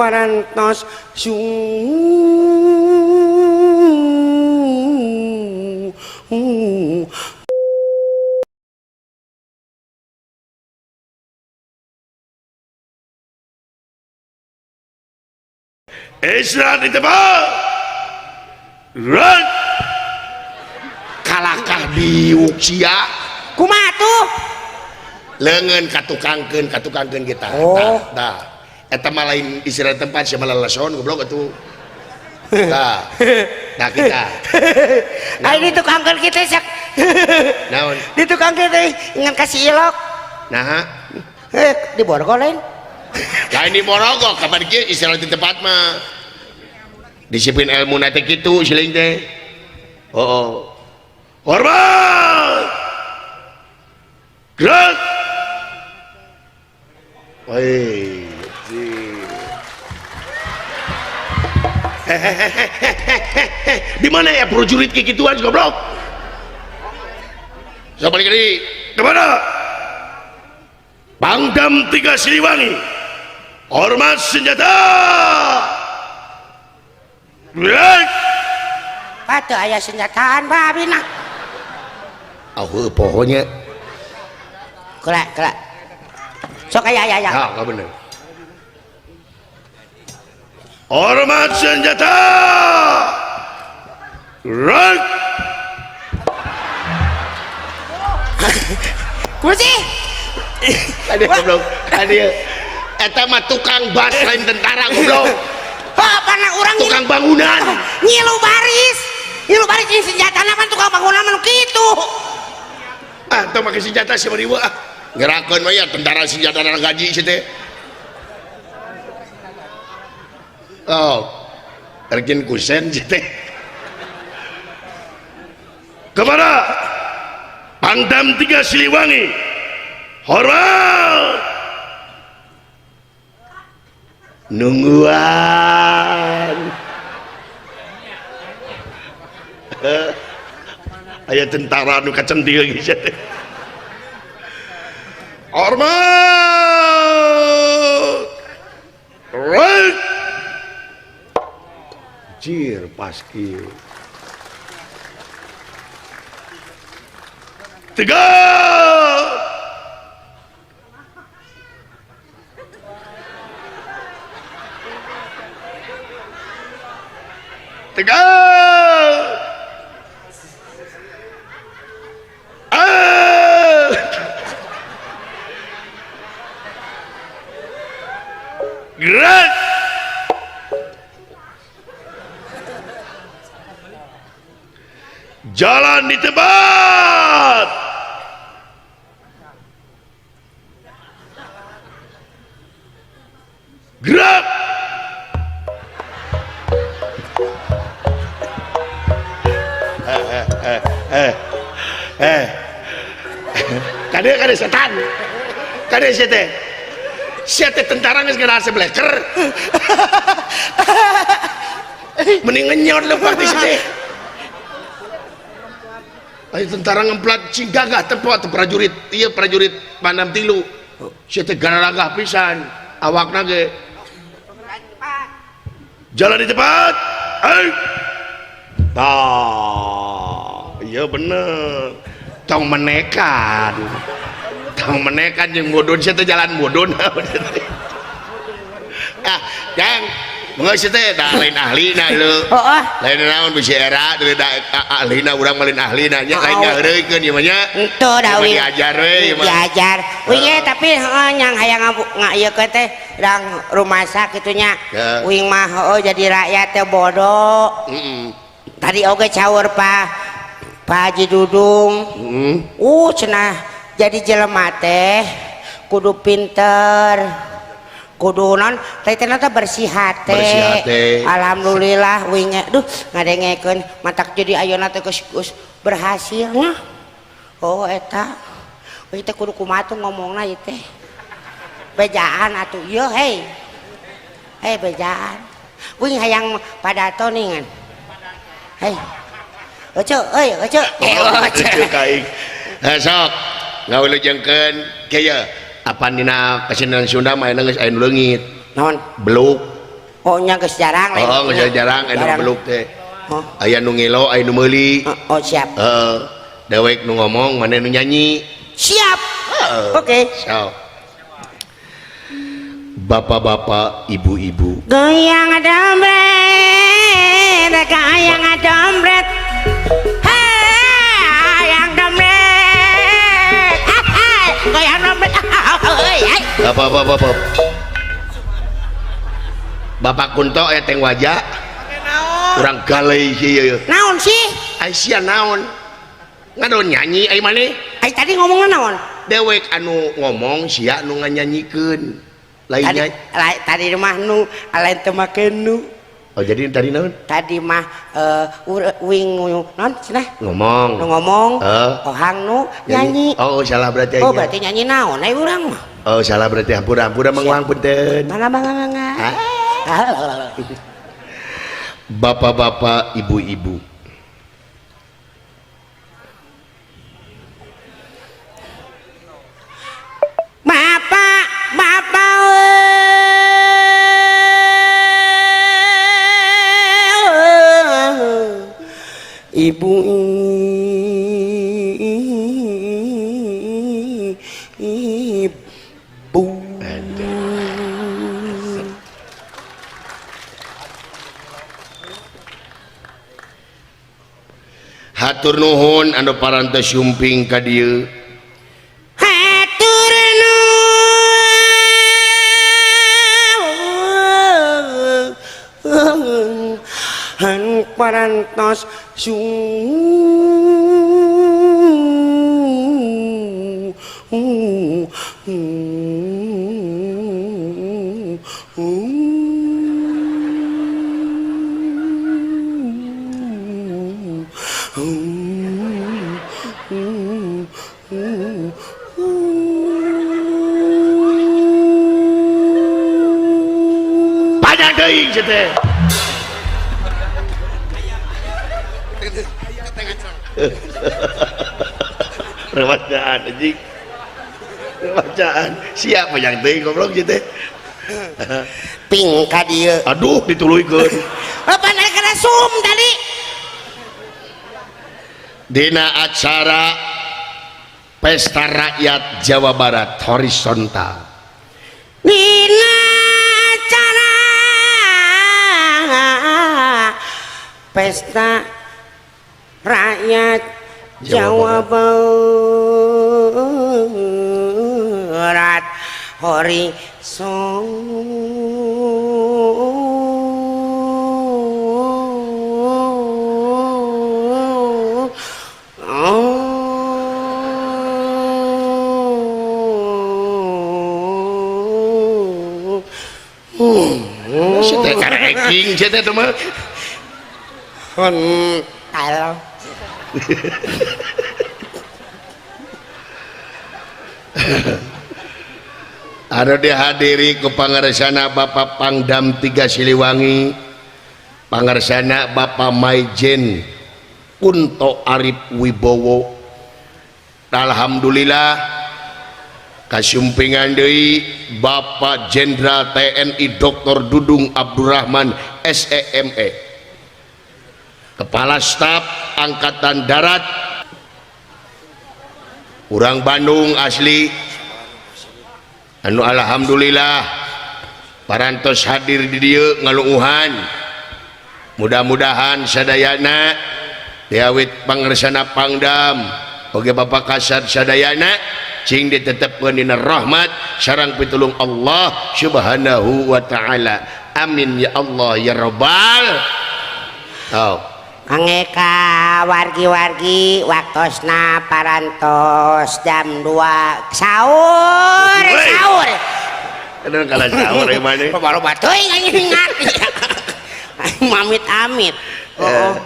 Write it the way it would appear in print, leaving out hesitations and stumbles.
parantos su Istirahat di tempat. Run. Kalakah diuk sia. Kumaha tuh? Leungeun katukangkeun kita. Oh. Tah. Eta mah lain istirahat tempat sia mah leleson goblok atuh. Tah. Tah kita. Nah, ini tukangkeun kita sak. Naon? Di tukangkeun teh ngan kasih ilok. Naha? Di borgol lain. Lain di Morogok kapan kieu istirahat di tempat mah. Disiplin ilmu na teh kitu siling teh. Oh. Hormat. Gerak. Woi. Di mana ya prajurit kayak gituan goblok? Sok balik deui. Kemana? Pangdam 3 Siliwangi. Hormat senjata. Gerak. Patuh aya senjataan babi nah. Ah, pokoknya. Kelak, kelak. Sok aya aya aya. Ya, enggak bener. Hormat senjata. Gerak. Kusi. Tadi goblok. Tadi eta mah tukang bas lain tentara goblok. Apa na urang tukang bangunan. Ngilu baris. Ngilu baris jeung senjatana pan tukang bangunan mah kitu. Ah, tong make senjata sia mah ah. Gerakeun mah ya tentara senjata gaji sia teh. Oh. Erkin kusen sia teh. Kepada Pangdam 3 Siliwangi. Hormat. Nungguan. Aya tentara nu kacentil geus teh. Hormat. Right. Jir pas kieu. Tegak. Tegak. Ah. Gerak. Jalan di tempat. Gerak. Kade kade setan. Kade sia teh. Sia teh tentara geus ngarasa bleker. Mending ngenyot leumpang di situ. Ayo tentara ngemplat cing gagah tempat prajurit. Ieu prajurit Pandam Tilu. Sia teh gararagah pisan awakna ge. Jalan di tempat. Ayo. Tah, iya bener. Tong menekan. Tong menekan jeung bodon sia teh jalan bodon. Ah, Jang, mangga sia teh da lain ahlina leu. Heeh. Lain naon bisi era deui da ahlina urang mah lain ahlina nya lain ngaheureuikeun ieu mah nya. Henteu da wing. Diajar we ieu mah. Diajar. Wing ge tapi heeh nyang hayang ngaieukeun teh dang rumasa kitu nya. Wing mah heueuh jadi rakyat teh bodoh. Heeh. Tadi oge caur Pak Haji Dudung. Cenah jadi jelema teh kudu pinter. Kudu non teh teh bersih hate. Bersih hate. Alhamdulillah wing duh ngadengekeun matak jadi ayeuna teh geus berhasil nya. Oh eta. Wing teh kudu kumaha tuh ngomongna ieu teh. Bejaan atuh ieu hei. Hei bejaan. Wing hayang padato ningan. Hei. Oce, euy, oce. Oce kaing. Sok ngawilujengkeun kieu. Apan dina kesenian Sunda mah geus aya nu leungit. Naon? Beluk. Oh nya geus jarang lain. Oh geus jarang anu beluk teh. Aya nu ngelo, aya nu meuli. Oh siap. Heeh. Dewek nu ngomong, mana nu nyanyi. Siap. Oke. Siap. Bapak-bapak, ibu-ibu. Goyang dompet, goyang dompet. Hei, goyang dompet. Goyang dompet. Bapak-bapak. Bapak Kunto aya teng wajah. Urang galei sih ieu. Naon sih? Ai sia naon? Ngadon nyanyi ai maneh? Ai tadi ngomongna naon? Dewek anu ngomong sia nu nganyanyikeun. Lainnya tadi mah nu lain teu make nu. Oh jadi tadi naon? Tadi mah wing non cenah ngomong. Nu ngomong. Ohang nu nyanyi. Oh salah berarti. Oh berarti nyanyi naon ai urang mah. Oh salah berarti hampura hampura manguang punten. Mangga mangga mangga. Bapak-bapak, ibu-ibu. Bapak, bapak, ibu, ibu. Hatur nuhun anu parantos sumping ka dieu. Hatur nuhun anu parantos panjang teuing sia teh. Rewacaan anjing. Rewacaan. Siap panjang teuing goblok sia teh. Ping ka dieu. Aduh dituluykeun. Apa naik kana sum tadi? Dina acara Pesta Rakyat Jawa Barat horizontal. Dina acara Pesta Rakyat Jawa Barat horizontal. King sia teh mah. Hontal. Anu dihadiri ku pangarsana Bapak Pangdam 3 Siliwangi, pangarsana Bapak Maijen Kunto Arif Wibowo. Alhamdulillah kasumpingan deui Bapak Jenderal TNI Dr. Dudung Abdurrahman SEME, Kepala Staf Angkatan Darat, urang Bandung asli, anu alhamdulillah parantos hadir di dieu ngaluuhan. Mudah-mudahan sadayana diawit pangersana Pangdam oge Bapak Kasat sadayana cing ditetepkeun dina rahmat sareng pitulung Allah Subhanahu wa taala. Amin ya Allah ya rabbal. Oh. Kangge ka wargi-wargi waktosna parantos jam 2 sahur sahur. Aduh kalah sahur ieu mah. Baru batuing anjing ngarti. Mamit-amit. Oh.